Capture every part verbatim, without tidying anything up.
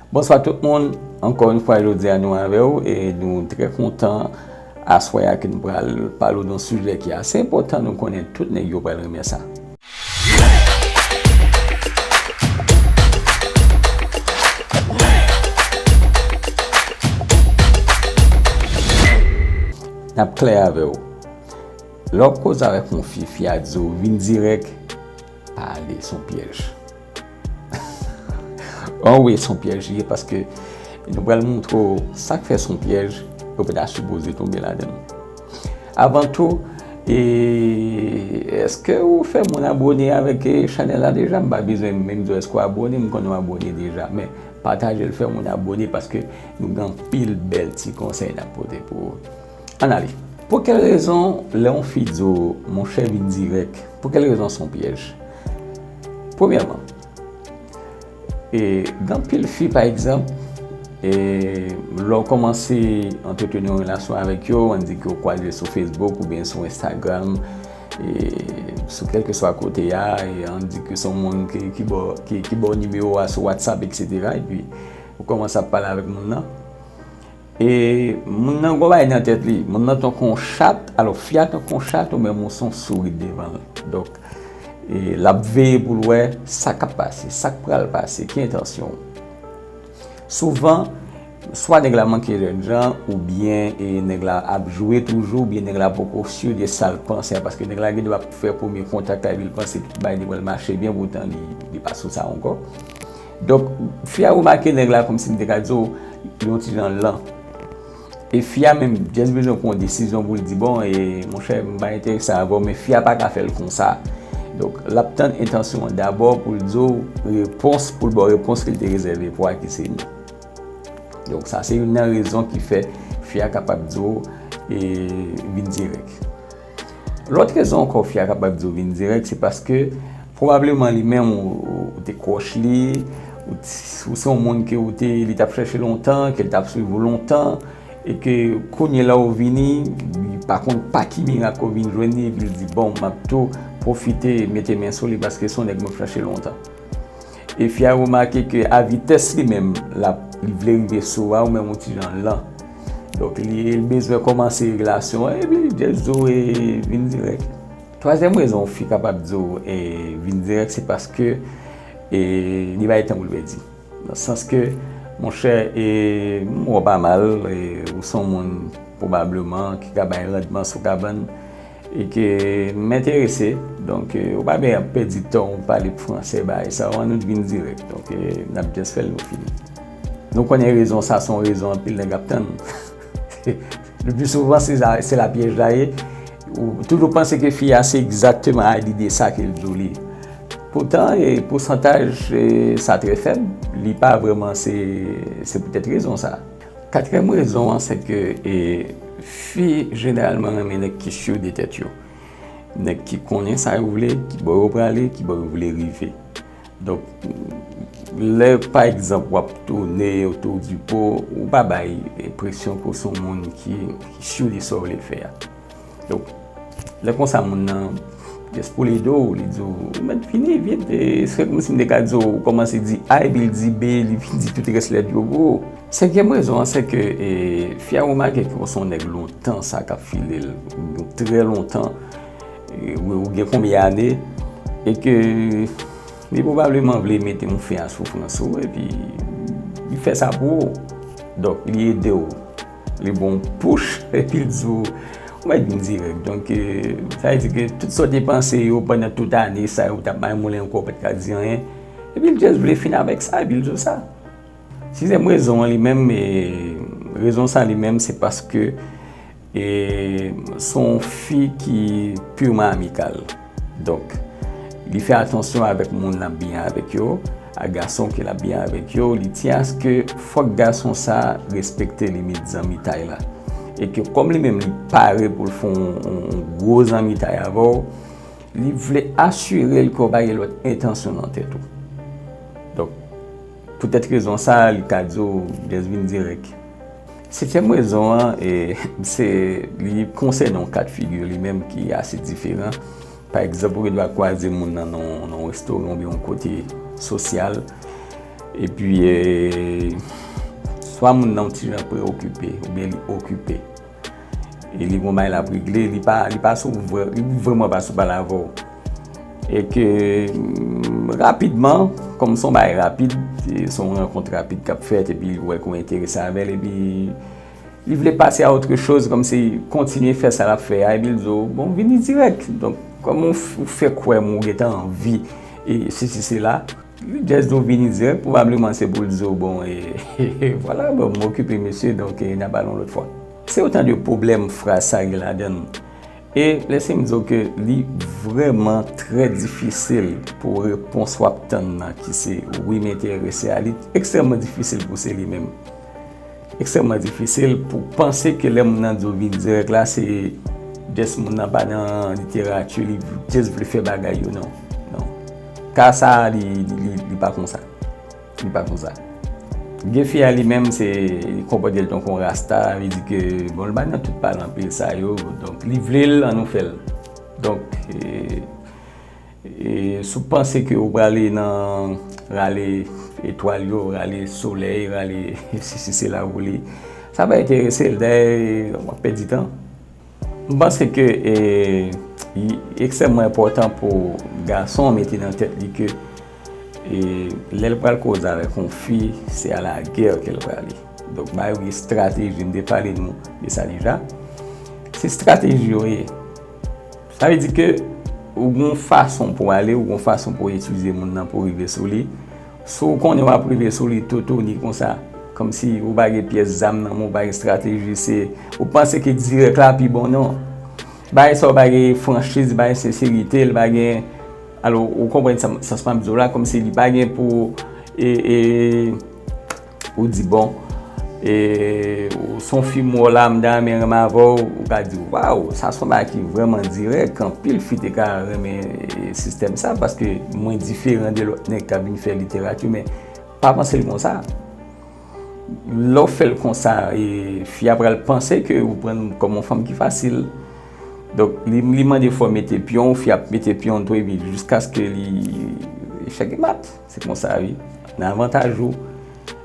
Bonswa tout moun, ankò yon fwa jodi a nou avè w e nou trè kontan aswè a ke nou pral pale w de yon sijè ki ase enpòtan, nou konnen tout nèg yo pral renmen sa. N ap klè avè w. Lè w ap koze avèk yon fi, fi a di w vin dirèk, pa ale, se yon pyèj. Anwi, se yon pyèj li ye paske nou pral montre w sa k fè se yon pyèj, ou pa ta sipoze tonbe ladan l. Avan tou, e, èske ou fè moun abòne avèk, e, chanèl la deja? M pa bezwen menm di w èske w abòne, m konnen w abòne deja, men pataje l, fè moun abòne paske nou gen anpil bèl ti konsèy n ap pote pou ou. Ann ale. Pou kèl rezon, lè yon fi di w, monchè, vin dirèk, pou kèl rezon se yon pyèj? Premyèman, e, gen anpil fi, pa egzanp, e, lè w kòmanse antreteni yon relasyon avèk yo, ann di ke w kwaze sou Facebook oubyen sou Instagram, e, sou kèlkeswa kote a, e ann di ke se yon moun ki, ki ba w, ki, ki ba w nimewo a sou WhatsApp, etsetera, epi ou kòmanse ap pale avèk moun nan. E moun nan gon bagay nan tèt li, moun nan tankou yon chat, alò fi a tankou yon chat, ou menm ou se yon sourit devan l. Donk, e, l ap veye pou l wè sa k ap pase, sa k pral pase, ki entansyon w. Souvan, swa nèg la manke jènjan, oubyen, e, nèg la ap jwe toujou, oubyen nèg la poko si de sa l panse a, paske nèg la gen dwa ap fè premye kontak la, epi l panse tout bagay li pral mache byen, poutan li, li pa sou sa ankò. Donk, fi a remake nèg la kòmsi m te ka di w, li yon ti jan lan. E fi a menm, just bezwen pran yon desizyon pou l di, bon, e, monchè, m pa enterese avè w, men fi a pa ka fè l konsa. Donk, l ap tann entansyon an dabò pou l di w repons, pou l ba w repons ke l te rezève pou w a ki se non. Donk, sa se youn nan rezon ki fè fi a kapab di w, e, vin dirèk. Lòt rezon ankò fi a kapab di w vin dirèk, se paske pwobableman li menm ou, ou te kwòch li, ou, t- ou se yon moun ke ou te, li t ap chèche lontan, ke l t ap swiv ou lontan, e ke kounye la ou vini, li pa konn pa ki mirak ou vin jwenn li, epi l di, bon, m ap tou pwofite mete men sou li paske se yon nèg m ap chèche lontan. E fi a remake ke a vitès li menm, l ap, li vle rive sou a, ou menm ou ti jan lan. Donk, li, li bezwen kòmanse relasyon an, epi li just di w, e, vin dirèk. Twazyèm rezon fi kapab di w, e, vin dirèk, se paske, e, li bay tan pou l pèdi. Nan sans ke, monchè, e, m wè w pa mal, e, ou se yon moun, pwobableman, ki ka bay randman sou kabann, e ke m enterese, donk, e, ou pa bezwen ap pèdi tan w pale fransè, bagay sa yo, ann nou vin dirèk. Donk, e, n ap just fè l nou fini. Nou konnen rezon sa se yon rezon anpil nèg ap tann. Le pli souvan, se la, se la pyèj la ye. Ou toujou panse ke fi a se egzakteman a lide sa ke l di w li ye. Poutan, e, pousantaj, e, sa trè fèb, li pa vrèman se, se poutèt rezon sa. Katriyèm rezon an, se ke, e, fi jeneralman renmen nèg ki si de tèt yo. Nèg ki konnen sa yo vle, ki bò yo prale, ki bò yo vle rive. Donk, lè, pa egzanp, w ap tounen otou di po, ou pa bay enpresyon ke w se yon moun ki, ki si de sa w vle fè a. Donk, lè konsa, moun nan, just pou l ede w, li di w, ou mèt fini vit, e, se kòmsi m te ka di w, ou kòmanse di A, epi l di B, li vin di tout rès lèt yo pou ou. Senkyèm rezon an, se ke, e, fi a remake ke w se yon nèg lontan sa k ap file l, trè lontan, e, ou, ou gen konbyen ane, e ke li pwobableman vle mete yon fen a soufrans ou, epi li fè sa pou ou. Donk, li ede w. Li ba w yon push, epi l di w, ou mèt vin dirèk. Donk, e, sa vle di ke tout sa w te panse yo pandan tout ane sa yo, ou t ap maymoulen ankò, ou pa t ka di anyen. Epi l just vle fin avèk sa, epi l di w sa. Sizyèm rezon an li menm, e, rezon sa li menm, se paske, e, se yon fi ki pirman amikal. Donk, li fè atansyon avèk moun l ap byen avèk yo, ak gason ke l ap byen avèk yo, li tyen aske fòk gason sa respekte limit zanmitay la. E ke kòm li menm li pare pou l fè yon, yon, yon gwo zanmitay avè w, li vle asire l ke w pa gen lòt entansyon nan tèt ou. Donk, poutèt rezon sa, li ka di w just vin dirèk. Setyèm rezon an, e, se, li konsène yon ka de figi li menm ki ase diferan. Pa egzanp, ou gen dwa kwaze moun nan, nan, nan yon restoran oubyen yon kote sosyal. Epi, e, Swa moun nan yon ti jan preokipe oubyen li okipe. E li gon bagay l ap regle, li pa, li pa sou vrè, li vrèman pa sou pale avè w. E ke mm, rapidman, kòm se yon bagay rapid, se yon rankont rapid k ap fèt, epi li wè ke w enterese avè l, epi li vle pase a autre chose, kòmsi kontinye fè sa l ap fè a, epi l di w, bon, vini dirèk. Donk, kòm ou f- ou fè kwè m ou gentan anvi, e sesi sela, li just di w vini dirèk, pwobableman se pou l di w, bon, e, e vwala, bon, m okipe mesye, donk, e, n a pale yon lòt fwa. Se otan de pwoblèm fraz sa gen ladan l. E lèse m di w ke li vrèman trè difisil pou repons w ap tann nan ki se wi m enterese a, li ekstrèmman difisil pou se li menm. Ekstrèmman difisil pou panse ke lè moun nan di w vin dirèk la, se just moun nan pa nan literati, li just vle fè bagay yo, non. Non. Ka sa a, li, li, li, li pa konsa. Li pa konsa. Gen fi a li menm, se, li konpòte l tankou yon rasta, li di ke, bon, l pa nan tout pale anpil sa yo, donk, li vle l, ann nou fè l. Donk, e, e, si w panse ke w prale nan rale etwal yo, rale solèy, rale sesi sela pou li, sa pa enterese l, dayè, w ap pèdi tan. M panse ke e, li ekstrèmman enpòtan pou gason mete nan tèt li ke e, lè l pral koze avèk yon fi, se a la gè ke l prale. Donk, ba yo gen estrateji, m te pale nou de sa deja. Se estrateji yo ye. Sa vle di ke ou gon fason pou ale, ou gon fason pou itilize moun nan pou rive sou li. Si w konnen w ap rive sou li toutouni konsa, kòmsi ou pa gen pyès zam nan men w, ou pa gen estrateji, se ou panse ke dirèk la pi bon, non. Bagay sa yo pa gen franchiz, pa gen senserite, li pa gen, alò, ou konprann sa, sans m ap di w la, kòmsi li pa gen pou, e, e, ou di, bon, e, ou se yon fi m wè w la, m ta renmen renmen avè w, ou ka di, waw, sa se yon bagay ki vrèman dirèk, anpil fi te ka renmen, e, sistèm sa, paske mwen diferan de lòt nèg k ap vin fè literati, men pa panse l konsa. Lè w fè l konsa, e, fi a pral panse ke ou pran l kòm yon fanm ki fasil. Donk, li, li mande fò w mete pyon, fi ap mete pyon tou, epi jiskaske li echèk e mat. Se konsa, wi. Nan avantaj ou.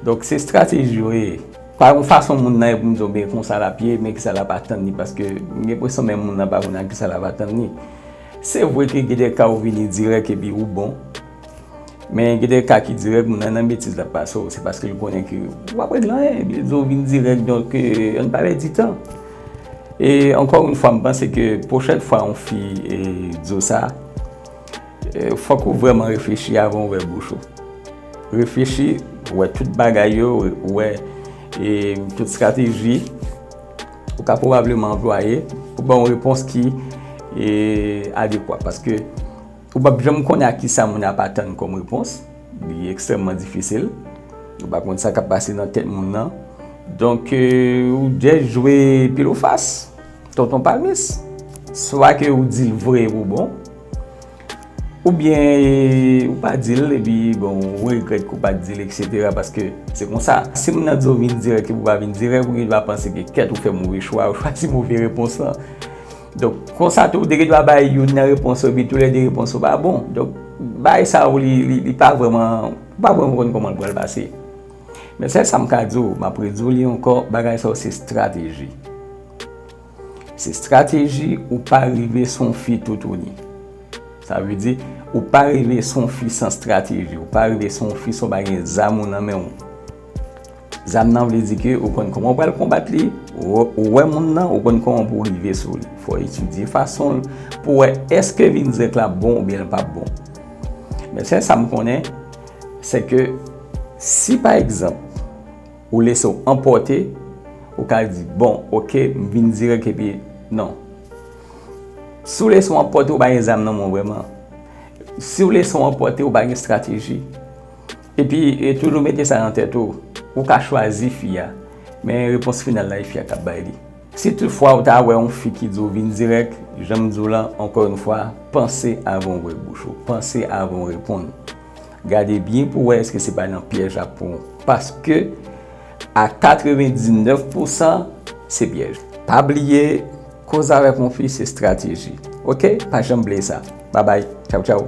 Donk, se estrateji yo ye. Pa yon fason moun nan ye pou m di w, ben, konsa l ap ye, men kisa l ap atann li, paske m gen enpresyon menm moun nan pa konn a kisa l ap atann li. Se vre ke gen de ka ou vini dirèk epi ou bon, men gen de ka ki dirèk, moun nan nan betiz l ap pase w, se paske l konnen ke w ap regle anyen, epi l di w vin dirèk, donk, e, ann pa pèdi tan. E ankò yon fwa, m panse ke pwochèn fwa yon fi, e, di w sa, e, fòk ou vrèman reflechi avan w ouvè bouch ou. Reflechi, wè tout bagay yo, wè, e, tout estrateji ou ka pwobableman anplwaye pou ba w yon repons ki, e, adekwa. Paske ou p ap janm konnen a kisa moun ap atann kòm repons. Li ekstrèmman difisil. Ou pa konn sa k ap pase nan tèt moun nan. Donk, e, ou just jwe pil ou fas, tonton palmis. Swa ke ou di l vre ou bon, oubyen, e, ou pa di l, epi, bon, ou regrèt ke ou pa t di l, etsetera. Paske se konsa. Si moun nan di w vin dirèk, epi ou pa vin dirèk, ou gen dwa panse ke kèt ou fè move chwa, ou chwazi move repons lan. Donk, konsa tou, ou te gen dwa bay youn nan repons yo, epi toulède repons yo pa bon. Donk, bagay sa yo, li, li, li pa vrèman, ou pa vrèman konn kòman l pral pase. Men sèl sa m ka di w, m ap redi w li ankò, bagay sa yo se estrateji. Se estrateji, ou pa rive sou yon fi toutouni. Sa vle di, ou pa rive sou yon fi san estrateji, ou pa rive sou yon fi san w pa gen zam ou nan men w. Zam nan vle di ke ou konn kòman w pral konbat li, ou, ou wè moun nan, ou konn kòman pou w rive sou li. Fò w etidye fason l pou w wè èske vin dirèk la bon oubyen l p ap bon. Men sèl sa m konnen, se ke si pa egzanp, ou lese w anpòte, ou ka di, bon, oke, m vin dirèk epi non. Si w lese w anpòte, ou pa gen zam nan men w vrèman. Si w lese w anpòte, ou pa gen estrateji. Epi, e toujou mete sa nan tèt ou, ou ka chwazi fi a, men repons final la, e fi a k ap bay li. Si toutfwa ou ta wè yon fi ki di w vin dirèk, jan m di w la, ankò yon fwa, panse avan w ouvè bouch ou, panse avan w reponn. Gade byen pou w wè èske se pa nan pyèj l ap pran w. Paske, a katrevendiznèf pousan, se pyèj. Pa bliye, koze avèk yon fi, se estrateji. Oke? Pa janm bliye sa. Babay. Tchaw, tchaw.